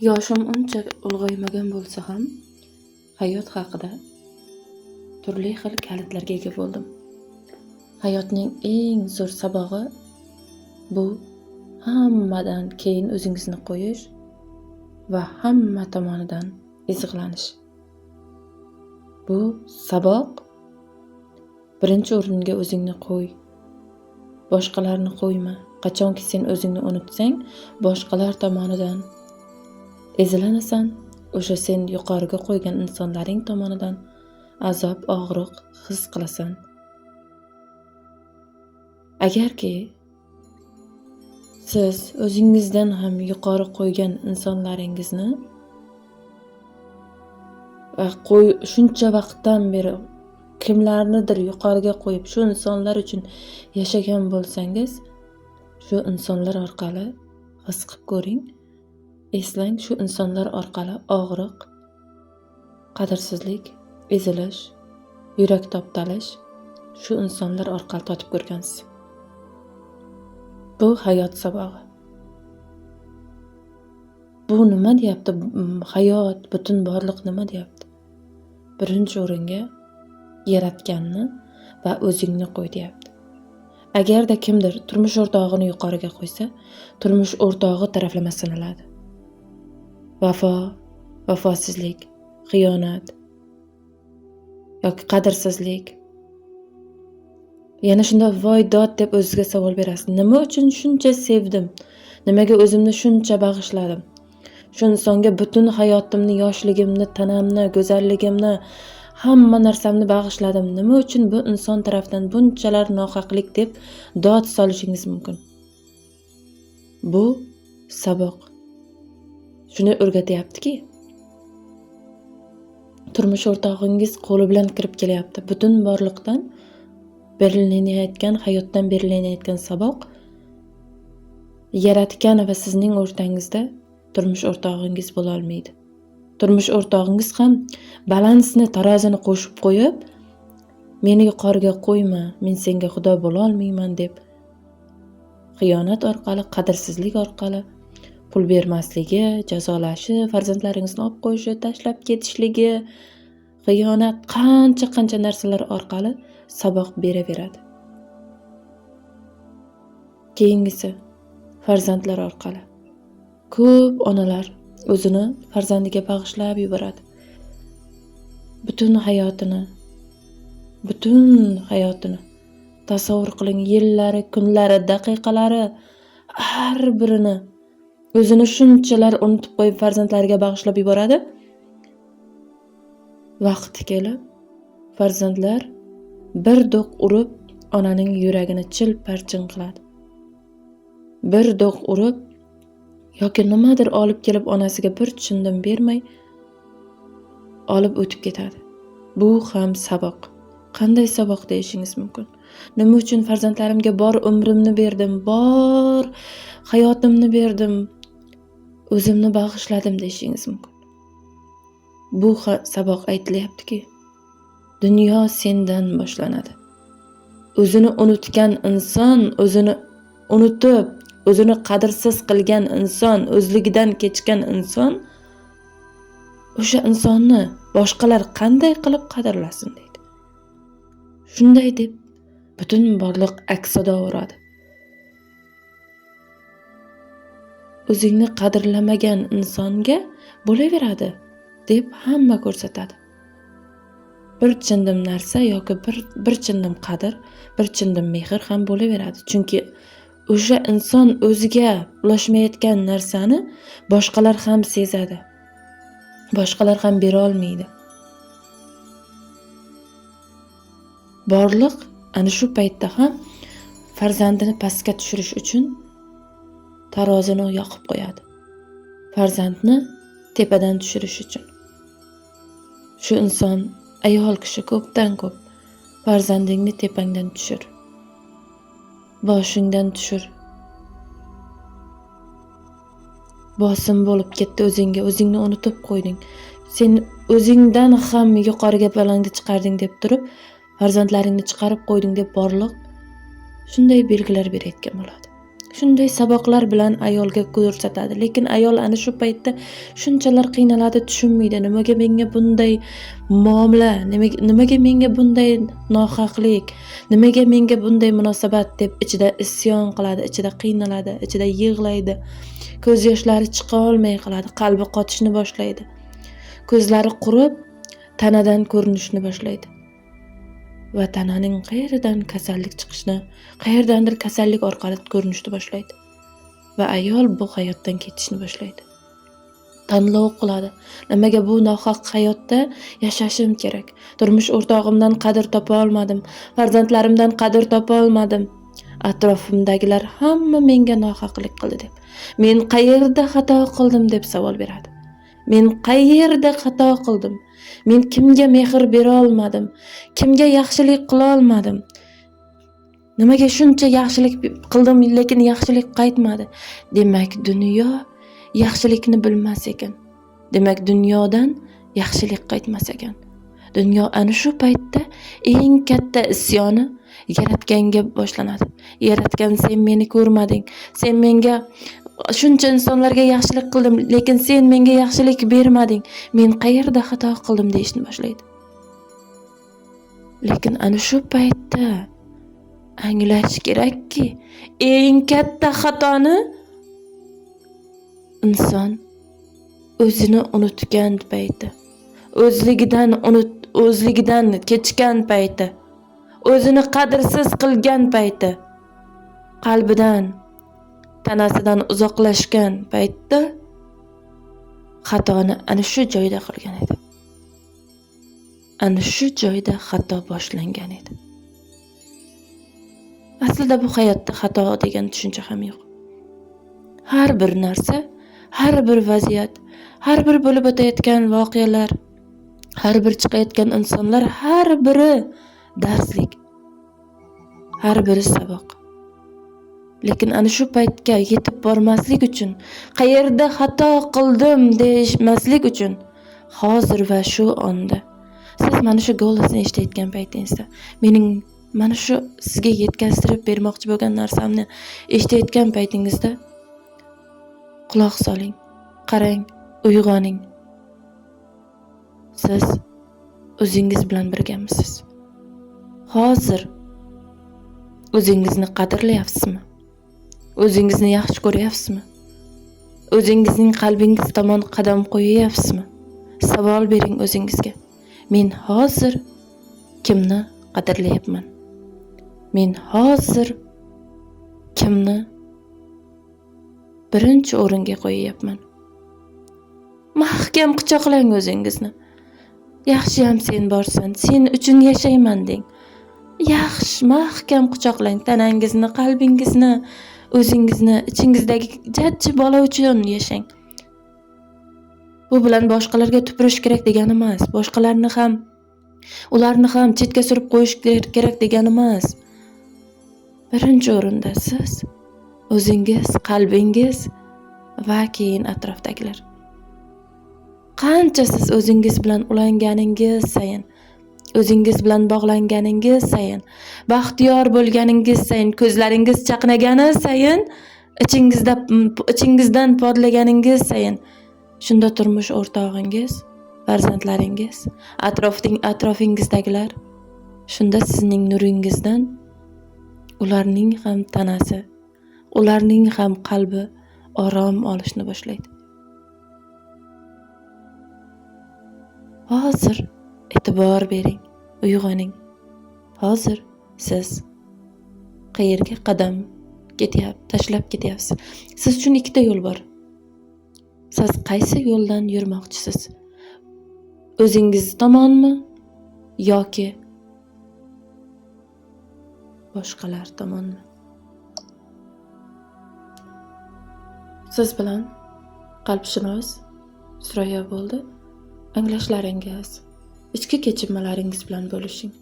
Yoshim uncha ulg'aymagan bo'lsa ham, hayot haqida turli xil kalitlarga ega bo'ldim. Hayotning eng zo'r sabog'i bu hammadan keyin o'zingizni qo'yish va hamma tomonidan izg'ilanish. Bu saboq birinchi o'ringa o'zingni qo'y, boshqalarni qo'yma. Qachonki sen o'zingni unutsang, boshqalar tomonidan ezilanasan, o'sha sen yuqoriga qo'ygan insonlaring tomonidan azob, og'riq his qilasan. Agarki siz o'zingizdan ham yuqori qo'ygan insonlaringizni va shuncha vaqtdan beri kimlarnidir yuqoriga qo'yib shu insonlar uchun yashagan bo'lsangiz, shu insonlar orqali his qilib ko'ring, eslang, shu insonlar orqali og'riq, qadrsizlik, ezilish, yurak toptalish shu insonlar orqali totib ko'rgansiz. Bu hayot sabog'i. Bu nima deyapti? Hayot, butun borliq nima deyapti? Birinchi o'ringa Yaratganni va o'zingni qo'y deyapti. Agarda kimdir turmush o'rtog'ini yuqoriga qo'ysa, turmush o'rtog'i taraflama sinaladi. Vafo, vafosizlik, xiyonat yoki qadrsizlik. Yana shunda voy dod deb o'zizga savol berasiz. Nima uchun shuncha sevdim? Nimaga o'zimni shuncha bag'ishladim? Shu insonga butun hayotimni, yoshligimni, tanamni, go'zalligimni, hamma narsamni bag'ishladim. Nima uchun bu inson tarafdan bunchalar nohaqlik deb dod solishingiz mumkin? Bu saboq. Shuni o'rgatyaptiki, turmush o'rtog'ingiz qo'li bilan kirib kelyapti. Butun borliqdan berilayotgan, hayotdan berilayotgan saboq Yaratgan va sizning o'rtangizda turmush o'rtog'ingiz bo'la olmaydi. Turmush o'rtog'ingiz ham balansni, tarozini qo'shib qo'yib, meni yuqoriga qo'yma, men senga xudo bo'la olmayman deb xiyonat orqali, qadrsizlik orqali pul bermasligi, jazolashi, farzandlaringizni olib qo'yishi, tashlab ketishligi, xiyonat, qancha-qancha narsalar orqali saboq beraveradi. Keyingisi farzandlar orqali. Ko'p onalar o'zini farzandiga bag'ishlab yuboradi. Butun hayotini tasavvur qiling, yillari, kunlari, daqiqalari, har birini o'zini shunchalar unutib qo'yib farzandlariga bag'ishlab yuboradi. Vaqti kelib farzandlar bir do'q urib onaning yuragini chil-parchin qiladi. Bir do'q urib yoki nimadir olib kelib onasiga bir chindim bermay olib o'tib ketadi. Bu ham saboq. Qanday saboq deyishingiz mumkin? Nima uchun farzandlarimga bor umrimni berdim, bor hayotimni berdim, o'zimni bag'ishladim deyishingiz mumkin. Bu saboq aytilyaptiki, dunyo sendan boshlanadi. O'zini unutgan inson, o'zini unutib, o'zini qadrsiz qilgan inson, o'zligidan kechgan inson, o'sha insonni boshqalar qanday qilib qadrlasin deydi. Shunday deb butun borliq aks-sado uradi. O'zingni qadrlamagan insonga bo'laveradi deb hamma ko'rsatadi. Bir chindim narsa yoki bir chindim qadr, bir chindim mehr ham bo'laveradi. Chunki o'sha inson o'ziga ulashmayotgan narsani boshqalar ham sezadi. Boshqalar ham bera olmaydi. Borliq ana shu paytda ham farzandini pastga tushirish uchun tarozini yoqib qo'yadi. Farzandni tepadan tushirish uchun. Shu inson, ayol kishi ko'pdan ko'p farzandingni tepangdan tushir. Boshingdan tushir. Bosim bo'lib ketdi o'zingga, o'zingni unutib qo'yding. Sen o'zingdan ham yuqoriga bolangni chiqarding deb turib, farzandlaringni chiqarib qo'yding deb borliq shunday belgilar berayotgan bo'ladi. Shunday saboqlar bilan ayolga ko'rsatadi. Lekin ayol ana shu paytda shunchalar qiynaladi, tushunmaydi. Nimaga menga bunday muomala, nimaga menga bunday nohaqlik, nimaga menga bunday munosabat deb ichida isyon qiladi, ichida qiynaladi, ichida yig'laydi. Ko'z yoshlari chiqa olmay qoladi, qalbi qotishni boshlaydi. Ko'zlari qurib, tanadan ko'rinishni boshlaydi. Va tananing qayerdan kasallik chiqishni, qayerdandir kasallik orqali ko'rinishni boshlaydi. Va ayol bu hayotdan ketishni boshlaydi. Tanlov qiladi. Nimaga bu nohaq hayotda yashashim kerak? Turmush o'rtog'imdan qadr topa olmadim, farzandlarimdan qadr topa olmadim. Atrofimdagilar hamma menga nohaqlik qildi deb. Men qayerda xato qildim deb savol beradi. Men qayerda xato qildim? Men kimga mehr bera olmadim? Kimga yaxshilik qila olmadim? Nimaga shuncha yaxshilik qildim, lekin yaxshilik qaytmadi? Demak, dunyo yaxshilikni bilmas ekan. Demak, dunyodan yaxshilik qaytmas ekan. Dunyo ana shu paytda eng katta isyoni Yaratganga boshlanadi. Yaratgan, sen meni ko'rmading. Sen menga shuncha insonlarga yaxshilik qildim, lekin sen menga yaxshilik bermading. Men qayerda xato qildim deyishni boshlaydi. Lekin ana shu paytda anglash kerakki, eng katta xatoni inson o'zini unutgan payti, o'zligidan kechgan payti, o'zini qadrsiz qilgan payti, qalbidan, tanasidan uzoqlashgan paytda xatoni ana shu joyda qilgan edi. Ana shu joyda xato boshlangan edi. Aslida bu hayotda xato degan tushuncha ham yo'q. Har bir narsa, har bir vaziyat, har bir bo'lib o'tayotgan voqealar, har bir chiqayotgan insonlar, har biri darslik, har biri saboq. Lekin ana shu paytga yetib bormaslik uchun, qayerda xato qildim deyishmaslik uchun hozir va shu onda siz mana shu голос ni eshitayotgan paytingizda, mening mana shu sizga yetkaztirib bermoqchi bo'lgan narsamni eshitayotgan paytingizda quloq soling, qarang, uyg'oning. Siz o'zingiz bilan birgamisiz? Hozir o'zingizni qadrlayapsizmi? O'zingizni yaxshi ko'ryapsizmi? O'zingizning qalbingiz tomon qadam qo'yyapsizmi? Savol bering o'zingizga. Men hozir kimni qadrlayapman? Men hozir kimni birinchi o'ringa qo'yyapman? Mahkam quchoqlang o'zingizni. Yaxshiyam sen borsan, sen uchun yashayman deng. Yaxshi, mahkam quchoqlang tanangizni, qalbingizni, o'zingizni, ichingizdagi jajji bola uchun yashang. Bu bilan boshqalarga tupurish kerak degani emas, boshqalarni ham, ularni ham chetga surib qo'yish kerak degani emas. Birinchi o'rinda siz, o'zingiz, qalbingiz va keyin atrofdagilar. Qancha siz o'zingiz bilan ulanganingiz sayin, o'zingiz bilan bog'langaningiz sayin, baxtiyor bo'lganingiz sayin, ko'zlaringiz chaqnagani sayin, ichingizdan porlaganingiz sayin, shunda turmush o'rtog'ingiz, farzandlaringiz, atrofingizdagilar shunda sizning nuringizdan ularning ham tanasi, ularning ham qalbi orom olishni boshlaydi. Hozir e'tibor bering, uyg'oning. Hozir siz qayerga qadam tashlab ketyapsiz? Siz uchun ikkita yo'l bor. Siz qaysi yo'ldan yurmoqchisiz? O'zingiz tomonmi yoki boshqalar tomonmi? Siz bilan qalbshunos Surayyo bo'ldi. Anglashlaringiz, ichki kechinmalaringiz bilan bo'lishing.